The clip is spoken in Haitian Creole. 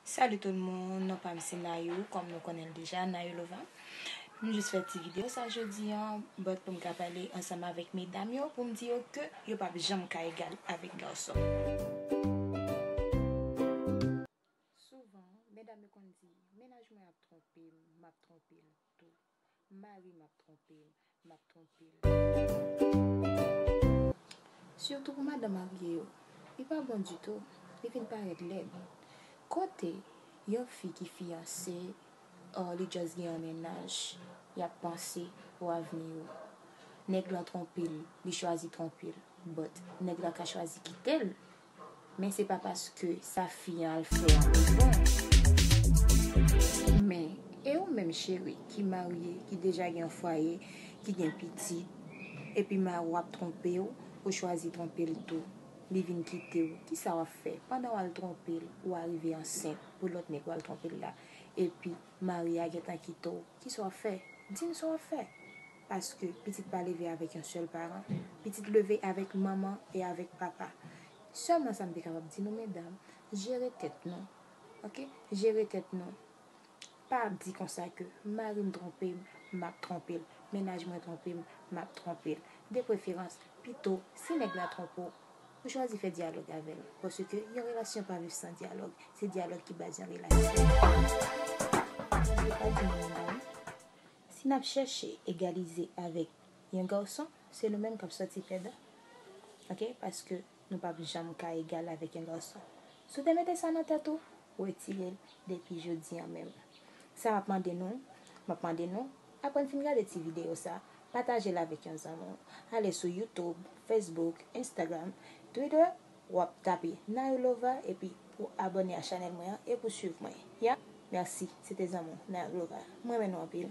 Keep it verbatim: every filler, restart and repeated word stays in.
Salut tout moun, non pa m se Nayou, kòm nou konnen l deja, Nayou Lova. M jis fè ti videyo sa jodi an, but pou m ka pale ansanm avèk medam yo, pou m di yo ke yo p ap janm ka egal avèk gason. Souvan, medam yo konn di, mennaj mwen ap twonpe m, m ap twonpe l tou. Mari m ap twonpe m, m ap twonpe l. Sitou pou madanm marye yo, li pa bon ditou, li vin parèt lèd. Kote yon fi ki fiyanse, or li just gen yon mennaj, y ap panse pou avni yo. Nèg lan twonpe l, li chwazi twonpe l, but nèg la ka chwazi kite l. Men se pa paske sa fi an al fè an te bon. Men, e ou menm cheri ki marye, ki deja gen yon fwaye, ki gen pitit, epi mari w ap twonpe w, ou chwazi twonpe l tou, li vin kite w, kisa w ap fè? Pandan w al twonpe l, ou arive ansent pou lòt nèg w al twonpe l la, epi mari a gentan kite w, kisa w ap fè? Di m sa w ap fè. Paske pitit pa leve avèk yon sèl paran. Pitit leve avèk manman e avèk papa. Sèlman sa m te kapab di nou, medam, jere tèt nou. Oke? Jere tèt nou. Pa ap di konsa ke mari m twonpe m, m ap twonpe l. Mennaj mwen twonpe m, m ap twonpe l. De preferans, pito, si nèg la twonpe w, ou chwazi fè dyalòg avè l. Paske yon relasyon pa viv san dyalòg. Se dyalòg ki baz yon relasyon. Sa vle pa di nou, medam, si n ap chèche egalize avèk yon gason, se nou menm k ap sòti pèdan. Oke? Paske nou p ap janm ka egal avèk yon gason. Si w te mete sa nan tèt ou, retire l depi jodi an menm. Sa m ap mande nou, m ap mande nou, apre n fin gade ti videyo sa, pataje l avèk yon zanmi w. Ale sou YouTube, Facebook, Instagram, Twitter, w ap tape Nayou Lova epi pou abòne a chanèl mwen an e pou swiv mwen. Ya? Mèsi, se te zanmi w, Nayou Lova. M renmen nou anpil.